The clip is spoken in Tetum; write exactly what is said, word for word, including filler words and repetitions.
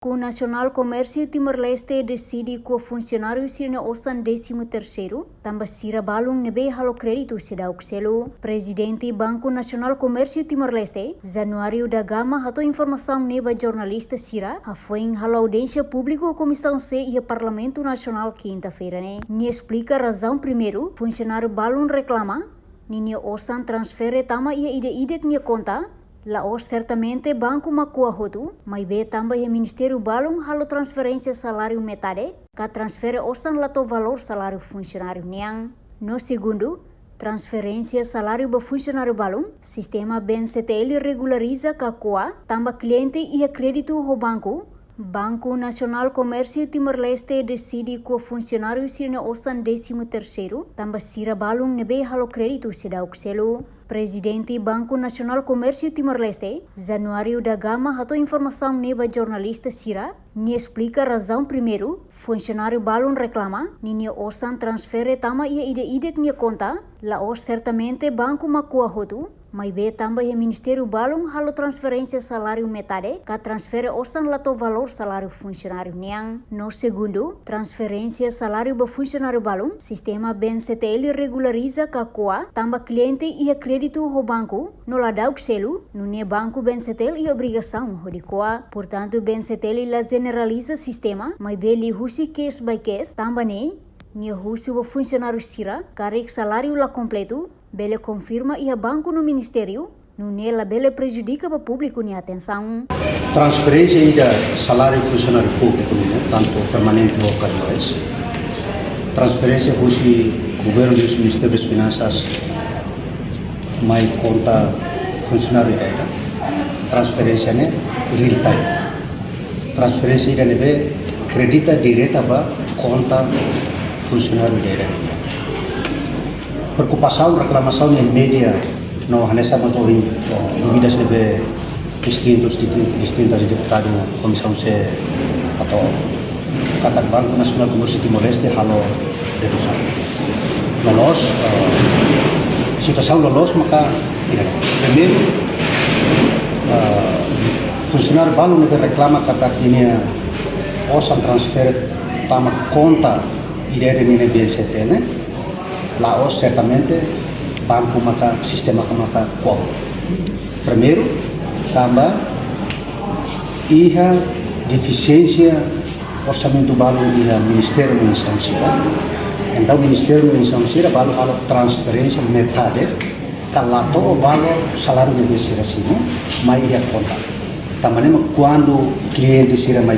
Banku Nasionál Komérsiu Timor-Leste deside ko'a funsionáriu sira-nia osan désimu terseiru, tanba sira balun ne'ebé halo kréditu seidauk selu. Prezidente Banku Nasionál Komérsiu Timor-Leste, Januário da Gama, hato'o informasaun ne'e ba jornalista sira hafoin halo audiénsia públiku Komisaun C iha Parlamentu Nasionál kinta-feira ne'e. Nia esplika razaun primeiru funsionáriu balun reklama ninia osan transfere tama iha ida-idak nia konta, la'ós sertamente banku mak ko'a hotu, maibé tanba iha ministériu balun halo transferénsia saláriu metade, ka transfere osan la to'o valór saláriu funsionáriu nian. No segundu, transferénsia saláriu ba funsionáriu balun, sistema B N C T L regulariza ka ko'a, tanba kliente iha kréditu ho banku, Banku Nasionál Komérsiu Timor-Leste deside ko'a funsionáriu sira-nia osan désimu terseiru, tanba sira balun ne'ebé halo kréditu seidauk selu. Prezidente Banku Nasionál Komérsiu Timor-Leste, Januário da Gama, hato'o informasaun ne'e ba jornalista sira, nia esplika razaun primeiru funsionáriu balun reklama ninia osan transfere tama iha ida-idak nia konta, la'ós sertamente banku mak ko'a hotu, maibé tanba iha ministériu balun halo transferénsia saláriu metade, ka transfere osan la to'o valór saláriu funsionáriu nian. No segundu, transferénsia saláriu ba funsionáriu balun, sistema B N C T L regulariza ka ko'a, tanba kliente iha kréditu ho banku, no ladauk selu, nune'e banku B N C T L iha obrigasaun hodi ko'a. Portantu, B N C T L la jeneraliza sistema, maibé liuhusi case by case, tanba ne'e, nia husu ba funsionáriu sira, karik saláriu la kompletu, bele konfirma iha banku no ministériu, nune'e labele prejudika ba públiku nia atensaun. Transferénsia ida saláriu funsionáriu públiku nian, tantu permanente ou casuais. Transferénsia husi governu husi Ministériu das Finansas mai konta funsionáriu ida-idak. Transferénsia ne'e real time. Transferénsia ida ne'ebé kredita direta ba konta funsionáriu ida-idak. Preokupasaun, reklamasaun iha média no hanesan mós ohin, no, dúvidas ne'ebé distintus, distin-, distintas deputadu Komisaun C hato'o katak Banku Nasionál Komérsiu Timor-Leste halo dedusaun. Loloos, eh, situasaun loloos maka ida. Primeiru, eh, funsionáriu balun ne'ebé reklama katak ninia osan transfere tama konta ida-idak ninia B N C T L ne'e, la'ós sertamente banku maka, sistema ka maka ko'a hotu. Primeiru, tanba iha defisiénsia orsamentu balun iha ministériu no instituisaun sira. Entaun, ministériu no instituisaun sira balun halo transferénsia metade, ka la to'o valór saláriu ne'ebé sira simu, mai iha konta. Tanba ne'e mak kuandu kliente sira mai